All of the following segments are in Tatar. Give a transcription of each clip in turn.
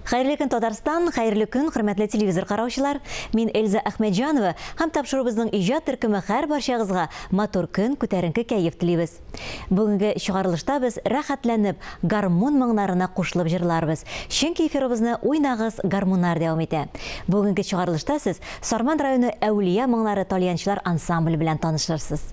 Хәерле көн, Татарстан, хәерле көн, хөрмәтле телевизор караучылар. Мин Эльза Әхмәтҗанова һәм тапшыруыбызның иҗат төркеме һәр барчагызга матур көн, күтәренке кәеф телибез. Бүгенге чыгарылышта без рәхәтләнеп гармун моңнарына кушылып җырларбыз. Чөнки эфирыбызны Уйнагыз, гармуннар дәвам итә. Бүгенге чыгарылышта сез Сарман районы Әүлия моңнары тальянчылар ансамбле белән танышырсыз.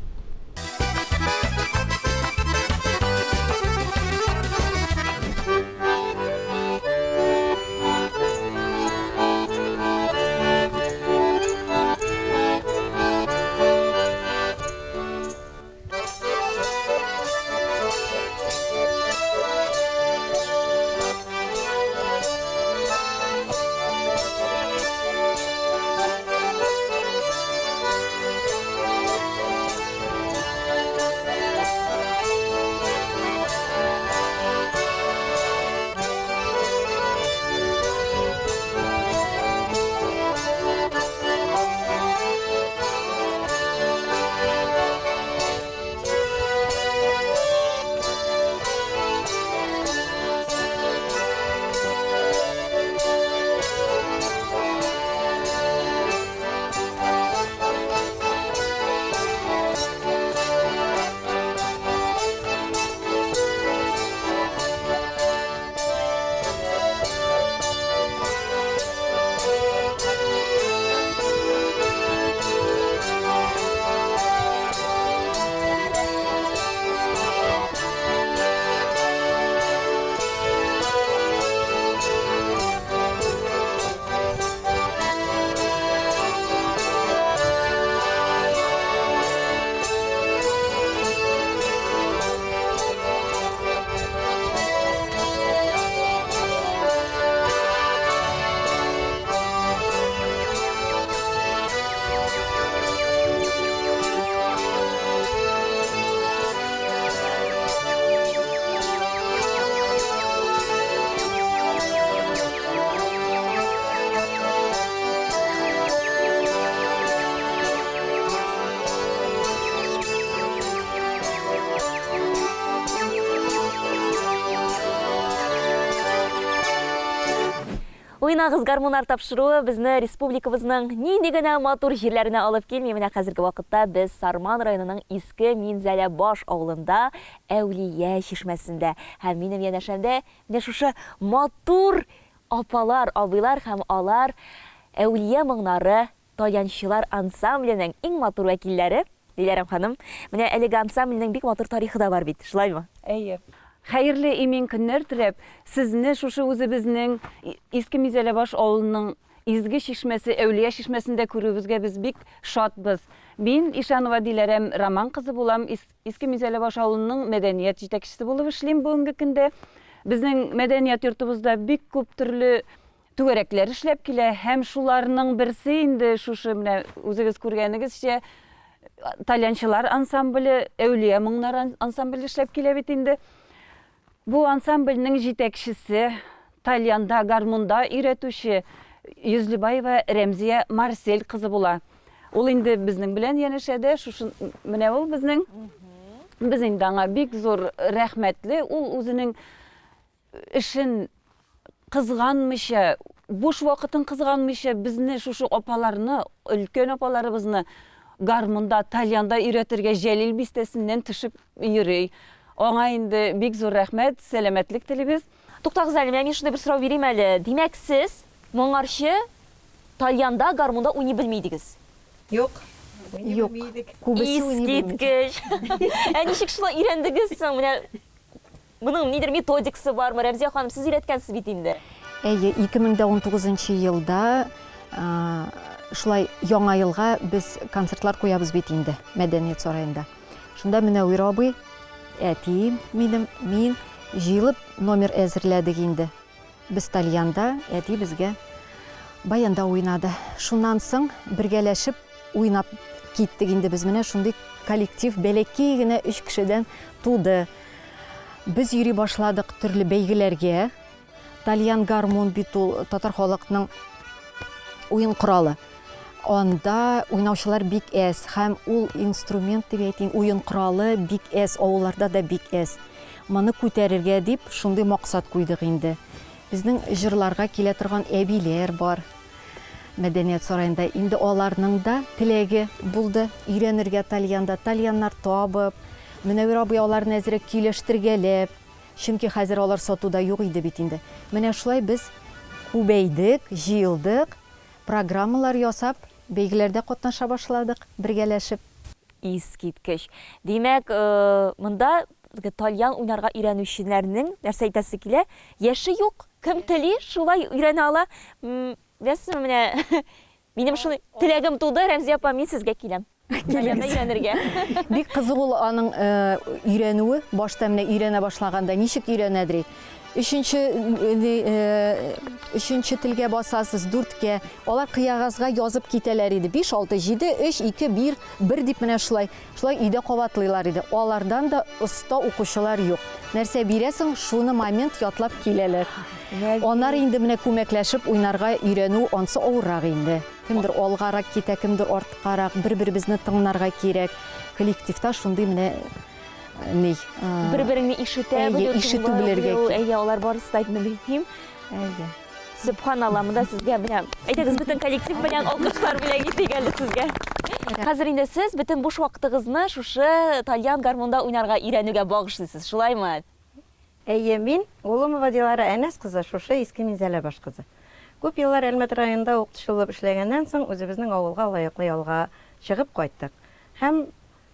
Уйнагыз гармуннар тапшыруы безне республикабызның нинди генә матур җирләренә алып килми. Менә хәзерге вакытта без Сарман районының Иске Минзәләбаш авылында Әүлия чишмәсендә. Һәм минем янәшәмдә менә шушы матур апалар, абыйлар һәм алар Әүлия моңнары тальянчылар ансамбленең иң матур вәкилләре. Диләрәм ханым, менә әлеге ансамбльнең бик матур тарихы да бар бит, шулаймы? Әйе. Хәерле имин көннәр теләп, сезне шушы үзебезнең Иске Мизәләбаш авылының изге чишмәсе, Әүлия чишмәсендә күрүебезгә без бик шатбыз. Мин Ишанова Диләрәм Роман кызы булам, Иске Мизәләбаш авылының мәдәният җитәкчесе булып эшлим бүгенге көндә. Безнең мәдәният йортыбызда бик күп төрле түгәрәкләр эшләп килә һәм шуларның берсе инде шушы менә үзегез күргәнегезчә тальянчылар ансамбле, Әүлия моңнары ансамбле эшләп килә бит инде. Бу ансамбльнең җитәкчесе, тальянда, гармунда өйрәтүче Йөзлебаева Рәмзия Марсель кызы була. Ул инде безнең белән янәшәдә, шушы менә ул безнең. Без инде аңа бик зур рәхмәтле. Ул үзенең эшен кызганмыйча, буш вакытын кызганмыйча безне шушы апаларны, өлкән апаларыбызны гармунда, тальянда өйрәтергә Җәлил бистәсеннән төшеп йөри. Аңа инде бик зур рәхмәт, сәламәтлек телибез. Туктагыз әле, менә мин шундый бер сорау бирим әле. Димәк, сез моңарчы тальянда, гармунда уйный белми идегез? Юк. Уйный Юк. белми идек. Күбесе уйный белми. Искиткеч! Ә ничек шулай өйрәндегез соң? Менә Моның нидер методикасы бармы? Рәмзия ханым, сез өйрәткәнсез бит инде. Әйе, 2019 елда шулай Яңа елга без концертлар куябыз бит инде Мәдәният сараенда. Шунда Мөнәвир абый, әтием минем, мин җыелып номер әзерләдек инде. Без тальянда, әти безгә баянда уйнады. Шуннан соң бергәләшеп уйнап киттек инде без. Менә шундый коллектив бәләкәй генә өч кешедән туды. Без йөри башладык төрле бәйгеләргә. Тальян гармун бит ул татар халыкның уен коралы. Анда уйнаучылар бик әз һәм ул инструмент дип әйтим, уен коралы бик әз, авылларда да бик әз. Моны күтәрергә дип шундый максат куйдык инде. Безнең җырларга килә торган әбиләр бар Мәдәният сараенда. Инде аларның да теләге булды өйрәнергә тальянда. Тальяннар табып, Мөнәвир абый аларны әзрәк көйләштергәләп, чөнки хәзер алар сатуда юк иде бит инде. Менә шулай без күбәйдек, җыелдык, программалар ясап, бәйгеләрдә катнаша башладык бергәләшеп. Искиткеч. Димәк, монда тальян уйнарга өйрәнүчеләрнең, нәрсә әйтәсе килә, яше юк. Кем тели, шулай өйрәнә ала. Беләсезме, менә минем шундый теләгем туды, Рәмзия апа, мин сезгә киләм. Тальянда өйрәнергә. Бик кызык ул аның өйрәнүе. Башта менә өйрәнә башлаганда ничек өйрәнәдер? Өченче өченче телгә басасыз, дүрткә. Алар кыягазга язып китәләр иде. Биш, алты, җиде, өч, ике, бир, бер дип менә шулай. Шулай өйдә кабатлыйлар иде. Алардан да оста укучылар юк. Нәрсә бирәсең, шуны момент ятлап киләләр. Аннары инде менә күмәкләшеп уйнарга өйрәнү ансы авыррак инде. Кемдер алгарак китә, кемдер арткарак. Бер-беребезне тыңларга кирәк. Коллективта шундый менә ни. Бер-береңне ишетә белү, ишетү белергә кирәк. Әйе, алар барысы да мөһим. Әйе. Сөбханалла, монда сезгә менә, әйдәгез бөтен коллектив белән алкышлар бүләк итик әле сезгә. Хәзер инде сез бөтен буш вакытыгызны шушы тальян гармунда уйнарга өйрәнүгә багышлыйсыз, шулаймы? Әйе, мин, Гулумова Дилара Әнәс кызы, шушы Иске Минзәләбаш кызы. Күп еллар Әлмәт районында укытучы булып эшләгәннән соң, үзебезнең авылга лаеклы ялга чыгып кайттык. Һәм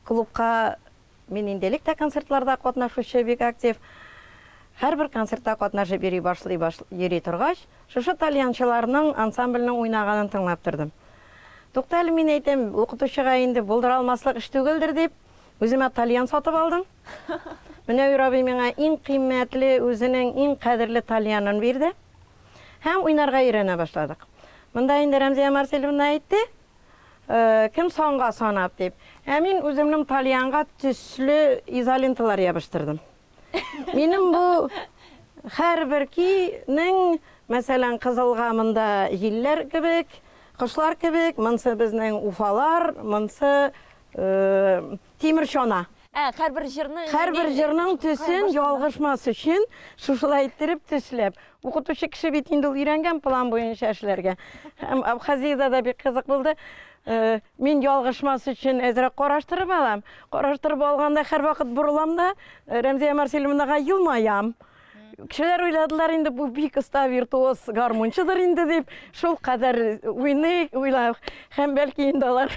клубка мин инде элек тә концертларда катнашучы бик актив. Һәрбер концертта катнашып йөри башлый баш йөри торгач, шушы тальянчыларның ансамбльнең уйнаганын тыңлап тордым. Тукта әле, мин әйтәм, укытучыга инде булдыра алмаслык эш түгелдер дип, үземә тальян сатып алдым. Мөнәвир абый миңа иң кыйммәтле, үзенең иң кадерле тальянын бирде. Һәм уйнарга өйрәнә башладык. Монда инде Рәмзия Марселевна әйтте, Кем санга санап дип. Ә мин үземнең тальянга төсле изоленталар ябыштырдым. Минем бу һәрбер кинең, мәсәлән, кызылга монда җилләр кебек, кошлар кебек, монсы безнең уфалар, монсы тимер чана. Ә, һәрбер җырның Һәрбер җырның төсен ялгышмас өчен шушылай иттереп төсләп. Укытучы кеше бит инде ул өйрәнгән план буенча эшләргә. Һәм Абхазиядә дә бик кызык булды. Э, мин ялгышмас өчен әзрәк караштырып алам. Караштырып алганда һәрвакыт борылам да э, Рәмзия Марселевнага елмаям. Кешеләр уйладылар инде бу бик оста виртуоз гармунчыдыр инде дип, шул кадәр уйный, уйлап. Һәм бәлки инде алар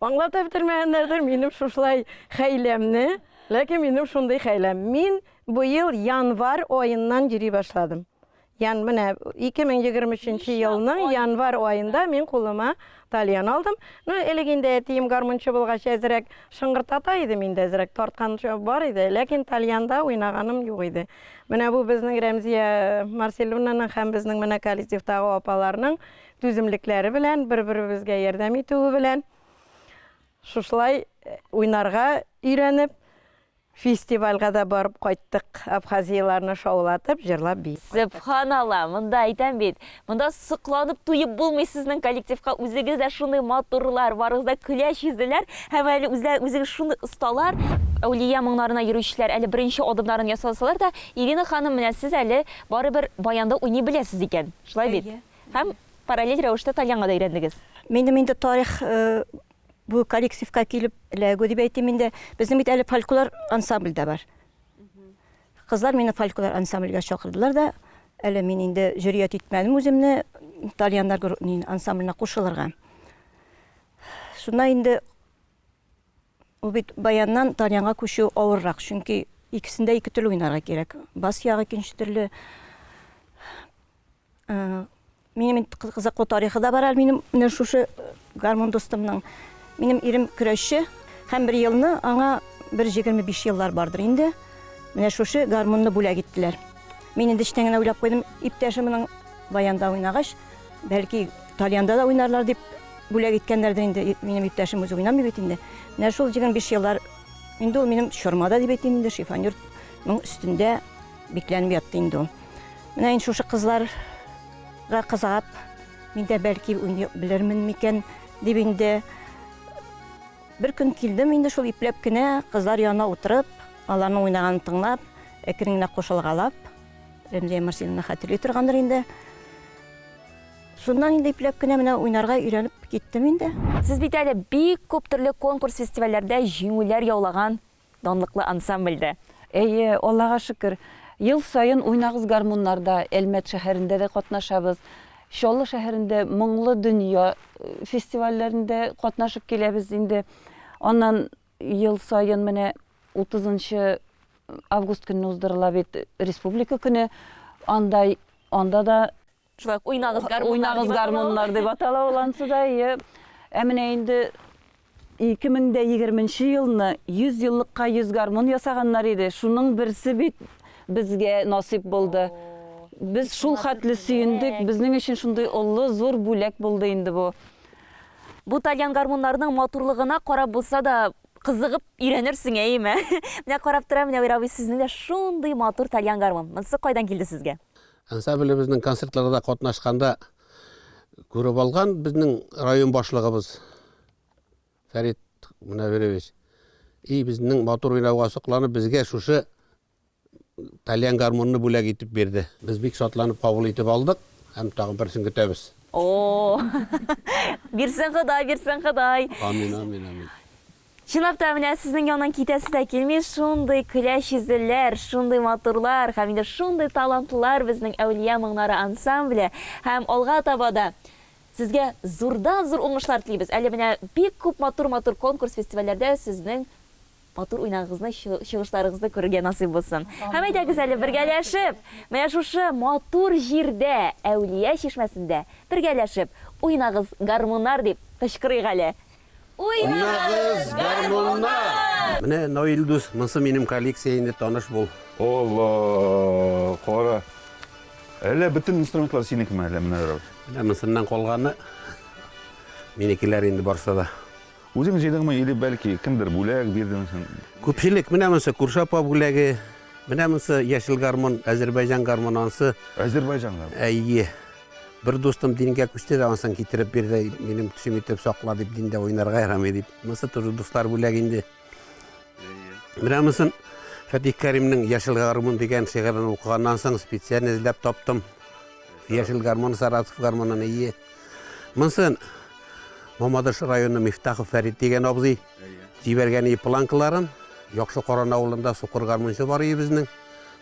Аңлата бетермәгәннәрдер минем шушылай хәйләмне, ләкин минем шундый хәйләм. Мин быел январь аеннан йөри башладым. Ян, менә 2023 елның январь аенда мин кулыма тальян алдым. Ну, элек инде әтием гармунчы булгач, әзрәк шыңгыртата идем инде, әзрәк тарткан бар иде, ләкин тальянда уйнаганым юк иде. Менә бу безнең Рәмзия Марселевнаның һәм безнең менә коллективтагы апаларның Түземлекләре белән, бер-беребезгә ярдәм итүе белән шушылай уйнарга өйрәнеп, фестивальгә дә барып кайттык. Абхазияләрне шаулатып, җырлап биеп кайттык. Сөбханалла, монда әйтәм бит, монда сокланып туеп булмый сезнең коллективка, үзегез дә шундый матурлар, барыгыз да көләч йөзлеләр һәм әле үзләр үзегез шундый осталар. Әүлия моңнарына йөрүчеләр әле беренче адымнарын ясасалар да, Ирина ханым, менә сез әле барыбер баянда уйный беләсез икән, шулай бит? Әйе. Һәм параллель рәвештә тальянга да өйрәндегез. Минем инде тарих бу коллективка килеп эләгү дип әйтим инде. Безнең бит әле фольклор ансамбль дә бар. Кызлар мине фольклор ансамбльгә чакырдылар да, әле мин инде җөрьәт итмәдем үземне тальяннар ансамбленә кушылырга. Шунда инде ул бит баяннан тальянга күчү авыррак, чөнки икесендә ике төрле уйнарга кирәк. Бас ягы икенче төрле. Минем инде кызыклы тарихы да бар әле минем менә шушы гармун дустымның. Минем ирем көрәшче һәм бер елны аңа бер 25 еллар бардыр инде. Менә шушы гармунны бүләк иттеләр. Мин инде эчтән генә уйлап куйдым, иптәшем моның баянда уйнагач, бәлки тальянда да уйнарлар дип бүләк иткәннәрдер инде. Минем иптәшем үзе уйнамый бит инде. Менә шул 25 еллар инде ул минем чормада дип әйтим инде, шифоньерның өстендә бикләнеп ятты инде ул. Менә инде шушы кызларга кызыгып, мин дә бәлки уйный белермен микән дип инде бер көн килдем инде шул ипләп кенә кызлар янына утырып, аларның уйнаганын тыңлап, әкрен генә кушылгалап. Рәмзия Марселовна хәтерли торгандыр инде. Шуннан инде ипләп кенә менә уйнарга өйрәнеп киттем инде. Сез бит әле бик күп төрле конкурс-фестивальләрдә җиңүләр яулаган данлыклы ансамбль дә. Әйе, Аллага шөкер, ел саен Уйнагыз гармуннарда Әлмәт шәһәрендә дә катнашабыз. Чаллы шәһәрендә Моңлы дөнья фестивальләрендә катнашып киләбез инде. Аннан ел саен менә 30 август көнне уздырыла бит Республика көне. Анда анда да Шулай ук Уйнагыз гармуннар. Уйнагыз гармуннар дип атала ул ансы да, әйе. Ә менә инде 2020 елны 100 еллыкка 100 гармун ясаганнар иде. Шуның берсе бит безгә насыйп булды. Без шул хәтле сөендек, безнең өчен шундый олы, зур бүләк булды инде бу. Бу тальян гармуннарның матурлыгына карап булса да, кызыгып өйрәнерсең, әйеме? Менә карап торам, Нәвир абый, сезнең дә шундый матур тальян гармун. Монысы кайдан килде сезгә? Ансамблебезнең концертларда катнашканда күреп алган безнең район башлыгыбыз Фәрит Мөнәвирович. И безнең матур уйнауга сокланып, безгә шушы тальян гармунны бүләк итеп бирде. Без бик шатланып кабул итеп алдык һәм тагын берсен көтәбез. О, бирсен Ходай, бирсен Ходай. Амин, амин, амин. Чынлап та, менә сезнең яннан китәсе дә килми, шундый көләч йөзлеләр, шундый матурлар һәм инде шундый талантлылар безнең Әүлия моңнары ансамбле. Һәм алга таба да сезгә зурдан-зур уңышлар телибез. Әле менә бик күп матур-матур конкурс-фестивальләрдә сезнең матур уйнагыгызны, чыгышларыгызны күрергә насыйп булсын. Һәм әйдәгез әле бергәләшеп, менә шушы матур җирдә, Әүлия чишмәсендә бергәләшеп, уйнагыз, гармуннар дип кычкырыйк әле. Уйнагыз, гармуннар! Менә, Наил дус, монсы минем коллекция инде, таныш бул. Алла, кара. Әллә бөтен инструментлар синекеме әллә менә? Менә монсыннан калганы минекеләр инде барсы да. Үзең җыйдыңмы или бәлки кемдер бүләк бирдеме соң? Күпчелек, менә монсы күрше апа бүләге, менә монсы яшел гармун, Әзербайҗан гармуны ансы. Әзербайҗан гармуны? Әйе. Бер дустым дингә күчте дә, ансын китереп бирде, минем төсем итеп сакла дип, диндә уйнарга ярамый дип. Монсы тоже дуслар бүләге инде. Менә монысын Фәтих Кәримнең Яшел гармун дигән шигырен укыганнан соң специально эзләп таптым. Яшел гармун, Саратов гармунын, әйе. Монсын Мамадыш районы Мифтахов Фәрит дигән абзый җибәргән и планкаларын. Яхшы Каран авылында сукыр гармунчы бар иде безнең.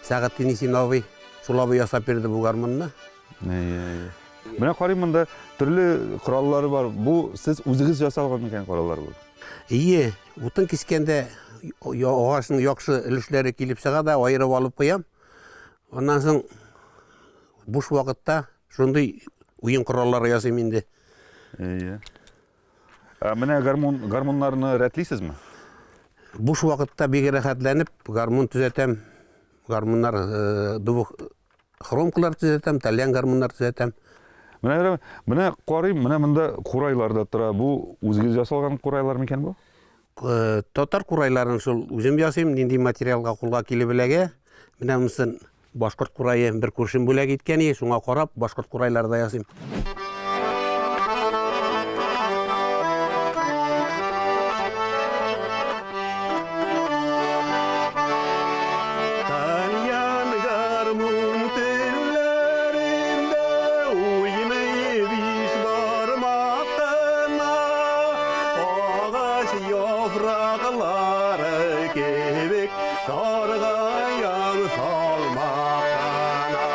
Сәгатдин исемле абый. Шул абый ясап бирде бу гармунны. Әйе, әйе. Менә карыйм монда төрле кораллары бар. Бу сез үзегез ясалган микән кораллар бу? Әйе, утын кискәндә агачның яхшы өлешләре килеп чыга да аерып алып куям. Аннан соң буш вакытта Шундый уен кораллары ясыйм инде. Әйе. Ә менә гармун, гармуннарны рәтлисезме? Буш вакытта бик рәхәтләнеп гармун төзәтәм. Гармуннар э, двух хромкалар төзәтәм, тальян гармуннар төзәтәм. Менә менә карыйм, менә монда курайлар да тора. Бу үзегез ясалган курайлар микән бу? Э, татар курайларын шул үзем ясыйм, нинди материалга кулга килеп эләгә. Менә монысын Башкорт курае бер күршем бүләк иткән иде, шуңа карап башкорт курайлары да ясыйм. Саргаям салмак кына.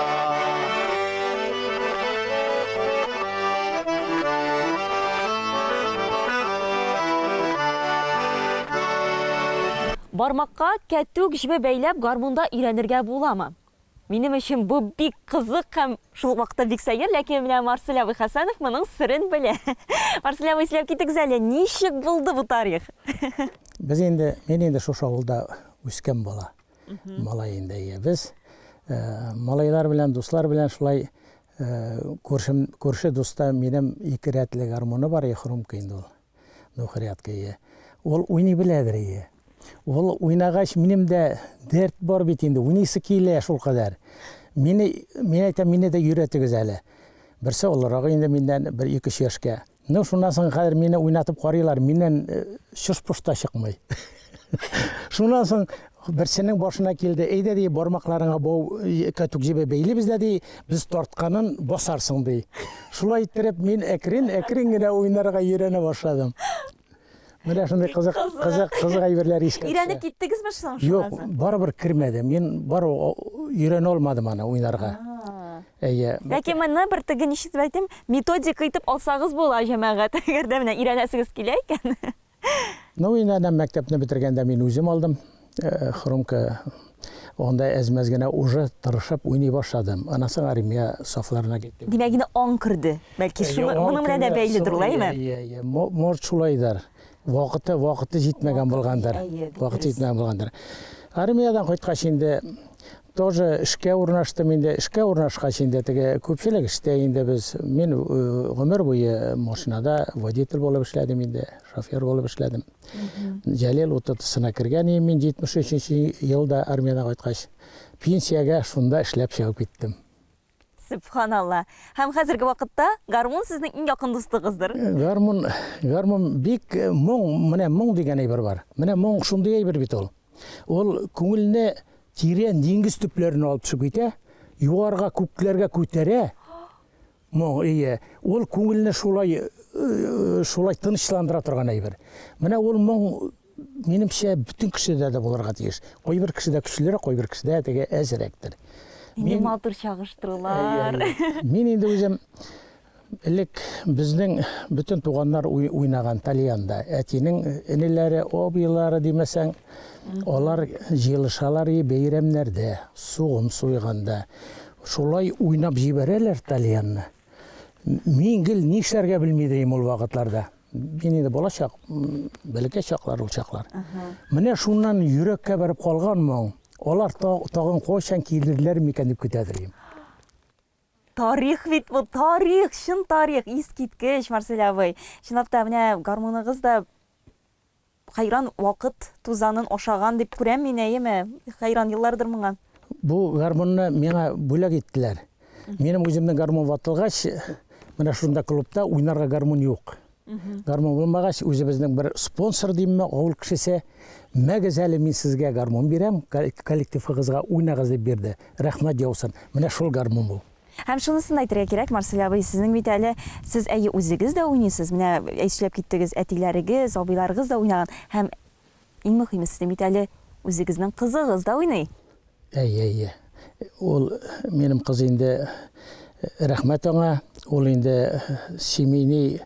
Бармакка кәтүк җебе бәйләп гармунда өйрәнергә буламы? Минем өчен бу бик кызык һәм шул ук вакытта бик сәер, ләкин менә Марсель абый Хәсәнов моның серен белә. Марсель абый, сөйләп китегез әле, ничек булды бу тарих? Без инде, мин инде шушы авылда үскән бала. Малай инде, әйе. Без малайлар белән, дуслар белән шулай күршем, күрше дуста минем ике рәтле гармуны бар, хрумка инде ул. Двухрядка, әйе. Ул уйный беләдер, әйе. Ул уйнагач, минем дә дәрт бар бит инде, уйныйсы килә шулкадәр. Мине, мин әйтәм, мине дә өйрәтегез әле. Берсе олырак инде миннән бер ике-өч яшькә. Ну, шуннан соң хәзер мине уйнатып карыйлар, миннән э, чыш-пыш та чыкмый. Шуннан соң Берсенең башына килде, әйдә, ди, бармакларыңа бау кәтүк җебе бәйлибез дә, ди, без тартканын басарсың, ди. Шулай иттереп, мин әкрен-әкрен генә уйнарга өйрәнә башладым. Менә шундый кызык, кызык, кызык әйберләр искә төшә. Өйрәнеп киттегезме соң шуннан Юк, барыбер кермәде. Мин барыбер өйрәнә алмадым аны уйнарга. Әйе. Ләкин моны бер теге ничек дип әйтим, методика итеп алсагыз була, җәмәгать. Әгәр дә менә өйрәнәсегез килә икән. Ну, инде әнә мәктәпне бетергәндә мин үзем алдым хромка. Анда әз-мәз генә уже тырышып уйный башладым. Аннан соң армия сафларына киттем. Димәк, инде аң керде. Бәлки, шуны, моның белән дә бәйледер ул, әйеме? Әйе, әйе. Может, шулайдыр. Вакыты, вакыты җитмәгән булгандыр. Вакыты җитмәгән булгандыр. Армиядән кайткач инде тоже эшкә урнаштым инде. Эшкә урнашкач инде теге күпчелек эштә инде без. Мин гомер буе машинада водитель булып эшләдем инде, шофер булып эшләдем. Җәлил УТТсына кергән идем мин 73 елда армиядән кайткач. Пенсиягә шунда эшләп чыгып киттем. Сөбханалла. Һәм хәзерге вакытта гармун сезнең иң якын дустыгыздыр. Гармун, гармун бик моң, менә моң дигән әйбер бар. Менә моң шундый әйбер бит ул. Ул күңелне тирән диңгез төпләренә алып төшеп китә, югарыга күкләргә күтәрә. Моң, ие. Ул күңелне шулай, шулай тынычландыра торган әйбер. Менә ул моң Минемчә, бөтен кешедә дә булырга тиеш. Кайбер кешедә көчлерәк, кайбер кешедә теге әзрәктер. Нинди матур чагыштырулар. Мин инде үзем элек безнең бөтен туганнар уйнаган тальянда. Әтинең энеләре, абыйлары димәсәң, алар җыелышалар и бәйрәмнәрдә, сугым суйганда. Шулай уйнап җибәрәләр тальянны. Мин гел нишләргә белми идем ул вакытларда. Мин инде бала чак, бәләкәй чаклар ул чаклар. Менә шуннан йөрәккә барып калган моң. Алар тагын кайчан килерләр микән дип көтәдер идем. Тарих бит бу, тарих, чын тарих, искиткеч, Марсель абый. Чынлап та, менә гармуныгыз да хәйран вакыт тузанын ашаган дип күрәм мин, әйеме? Хәйран еллардыр моңа. Бу гармунны миңа бүләк иттеләр. Минем үземнең гармун ватылгач, менә шунда клубта уйнарга гармун юк. Гармун булмагач, үзебезнең бер спонсор димме, авыл кешесе, мәгез әле мин сезгә гармун бирәм, коллективыгызга уйнагыз дип бирде. Рәхмәт яусын. Менә шул гармун бу. Һәм шунысын да әйтергә кирәк, Марсель абый, сезнең бит әле, сез әйе үзегез дә уйныйсыз, менә сөйләп киттегез, әтиләрегез, абыйларыгыз да уйнаган һәм Иң мөһиме, сезнең бит әле үзегезнең кызыгыз да уйный. Әйе, әйе. Ул минем кыз инде, рәхмәт аңа. Ул инде семейный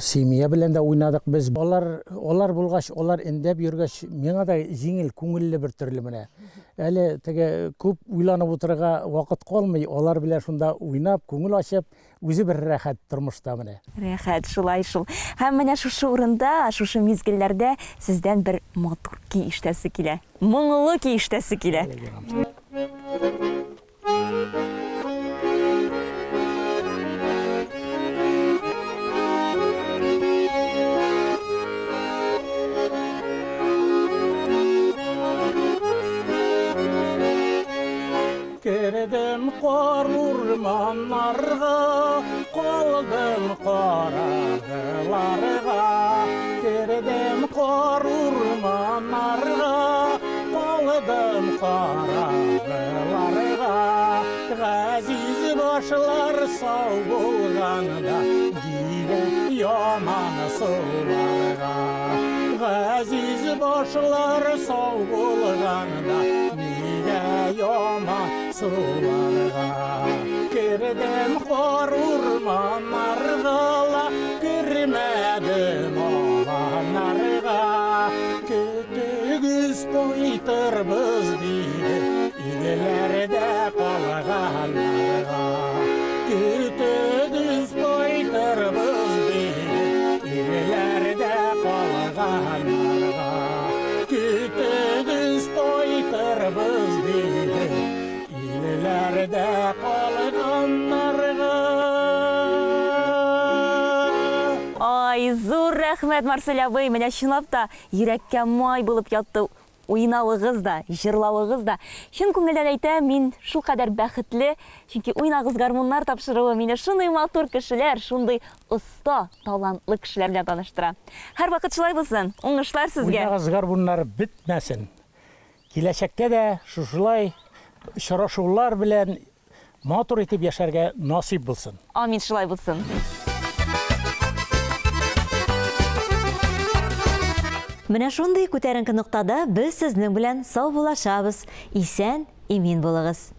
семья белән дә уйнадык без. Алар, алар булгач, алар эндәп йөргәч, миңа да җиңел, күңелле бер төрле менә. Әле теге күп уйланып утырырга вакыт калмый, алар белән шунда уйнап, күңел ачып, Үзе бер рәхәт тормышта менә. Рәхәт, шулай шул. Һәм менә шушы урында, шушы мизгелләрдә сездән бер матур көй ишетәсе килә. Моңлы көй ишетәсе килә. Кердем кар урманнарга, калдым караңгыларга. Кердем кар урманнарга, калдым караңгыларга. Газиз башлар сау булганда, дигә яман суларга. Газиз башлар сау булганда, Нигә яман суларга? Кердем кар урманнарга ла, кермәдем аланнарга. Көтегез кайтырбыз, диде, илләрдә калганнарга. Көтегез кайтырбыз, диде, илләрдә калганнарга. Көтегез кайтырбыз, диде, илләрдә калганнарга. Ай, зур рәхмәт, Марсель абый! Менә чынлап та йөрәккә май булып ятты уйнавыгыз да, җырлавыгыз да. Чын күңелдән әйтәм, мин шулкадәр бәхетле, чөнки Уйнагыз гармуннар тапшыруы мине шундый матур кешеләр, шундый оста, талантлы кешеләр белән таныштыра. Һәрвакыт шулай булсын! Уңышлар сезгә! Уйнагыз гармуннар бетмәсен! Киләчәктә дә шушылай очрашулар белән матур итеп яшәргә насыйп булсын. Амин, шулай булсын. Менә шундый күтәренке ноктада без сезнең белән саубуллашабыз. Исән, имин булыгыз.